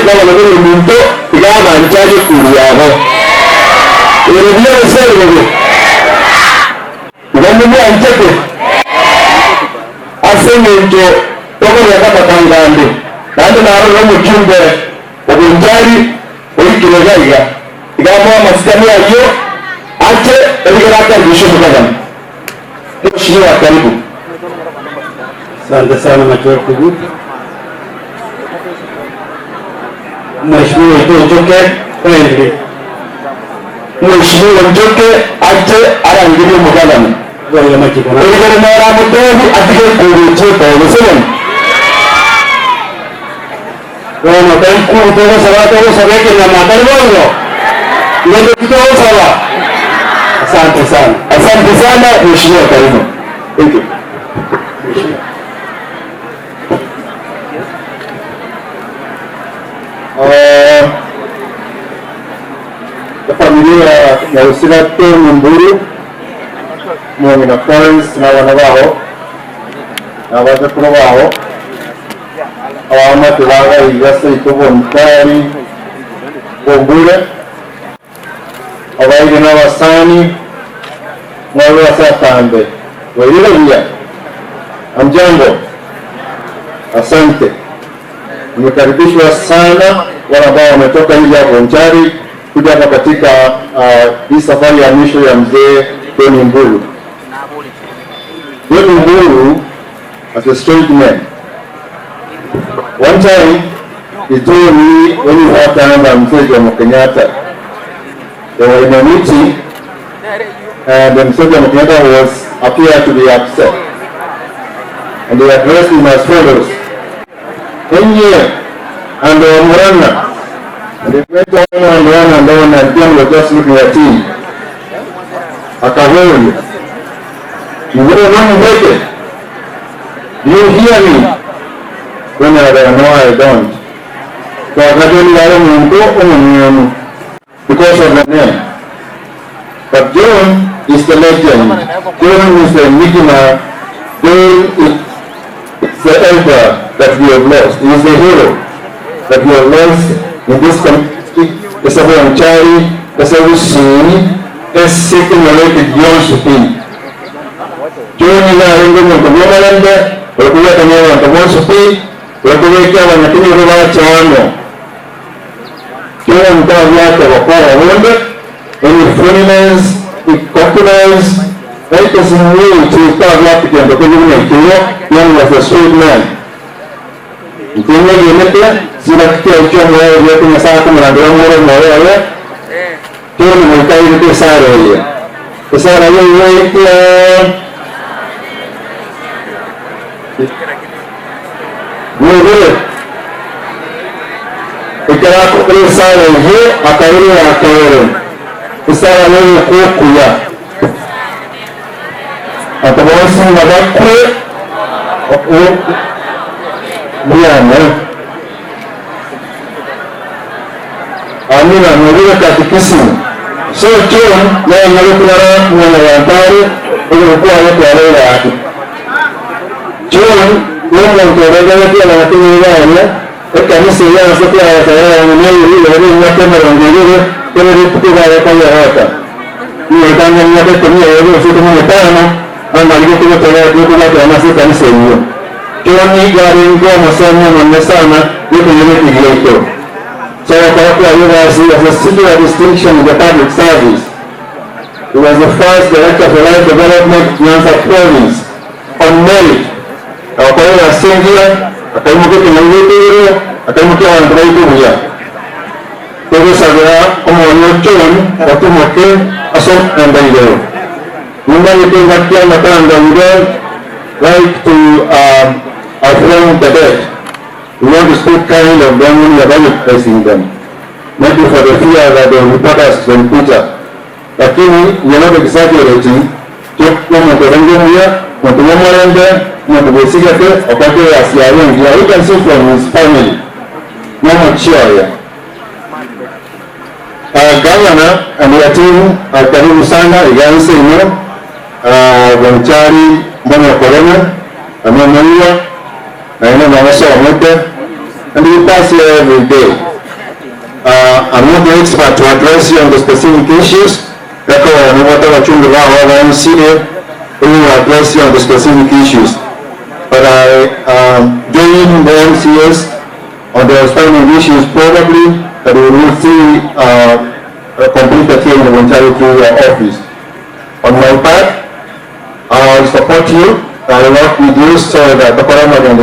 gavana bene muntu igama nchaje kuriyaho Yeremia usere Ngombe ancheke asengenjo tokore kama nandi naro mujumbe obunjari oikirega igamo masikani ayo ache ebigeraka bisho mukagana. Mheshimiwa, karibu. Asante sana Machoku. Mheshimiwa Njoke, kindly. Mheshimiwa Njoke ache arangirie mukagana. Bwana Machiko. Erigere nara mutebi atige kurucheta obusebe. Bueno, todos sabe que na matar bongo. Ndio kitu sawa. Asante sana. Asante sana Mheshimiwa, karibu. Thank you. Familia ya Usirate Mburu Mwangina Florence na wana wao na wazukuru wao awama tulaga igasa itobo mtari bombure abaire n'abasani n'abasatambe wairira amjambo. Asante, nimekaribishwa sana wale ambao wametoka nje ya Bonchari kuja hapa katika hii safari ya mwisho ya mzee John Mburu. John Mburu as a straight man. One time he told me when he had time and Mzee Jomo Kenyatta. They were in a meeting and Mzee Jomo Kenyatta was appeared to be upset. And they addressed him as follows. 10 years and Murana. And they went on and on and on, and John was just looking at him. Akahori. You wouldn't want it. Do you hear me? When I no, I don't. So because of the name. But John is the legend. John is the enigma. John is the elder that we have lost. He is the hero that we have lost in this community. Esabonchari, Esabusi, Esekinoleke Josephine. John ina rengo muntu bwomalende, olukubwekanya abantu bonsupi, olukubwekya abanyakinyoro bakyano. John tabyate bakola bonde, any funniness, cocktails, like tabyate kendo kujibuna ikiro, John was a sweet man. Ntinye yemete, sira kitia ikyo mwoyo byote nyasaye kumurangira mworo mwoyo John mwikaire tesara ye. Tesara ye ye Mwebere. Ikara esara ye akarere akere. Esara ye kukuya. Atabosi nabakwe Muyana. Amina mwebere katikisimu. So John naye nalikulara mwana wa ntare olwokuwa yatwala yake. John n'omuntu obagala n'abategeera ekkanisa eyansi myaka emirongo ebiri teberekukubaayakalyaata niwetanga myaka 15 angaligekubatalakubatala ekanisa eyo. John yalinga omusomi omunene sana yokunyebekigyeto. So University was a singular distinction in the public service. He was the first director for life development in Nyanza Province on merit. Abakolera asingira akaimuka ekinyabwetero akaimuka abantu baikubuya. Tugusabira omwoyo John watumuke asomendaireyo. Nyumba yetu matanga we don't like to affront the dead. We want to speak kind of them when we are praising them. Maybe for the fear that they will report us to Peter. Lakini we are not exaggerating. You can see from his family. Governor and your team, karibu sana Iganse ino Bonchari Mbona Corona amemaliwa na ina maisha wa mote And we pass here every day. I'm not the expert to address you on the specific issues. Therefore, whatever wachungi wao wa MCA, we will address you on the specific issues. But I join the MCAs on the outstanding issues probably that we will see completed here in the Bonchari office. On my part, I will support you. I will work with you so that the Karamojong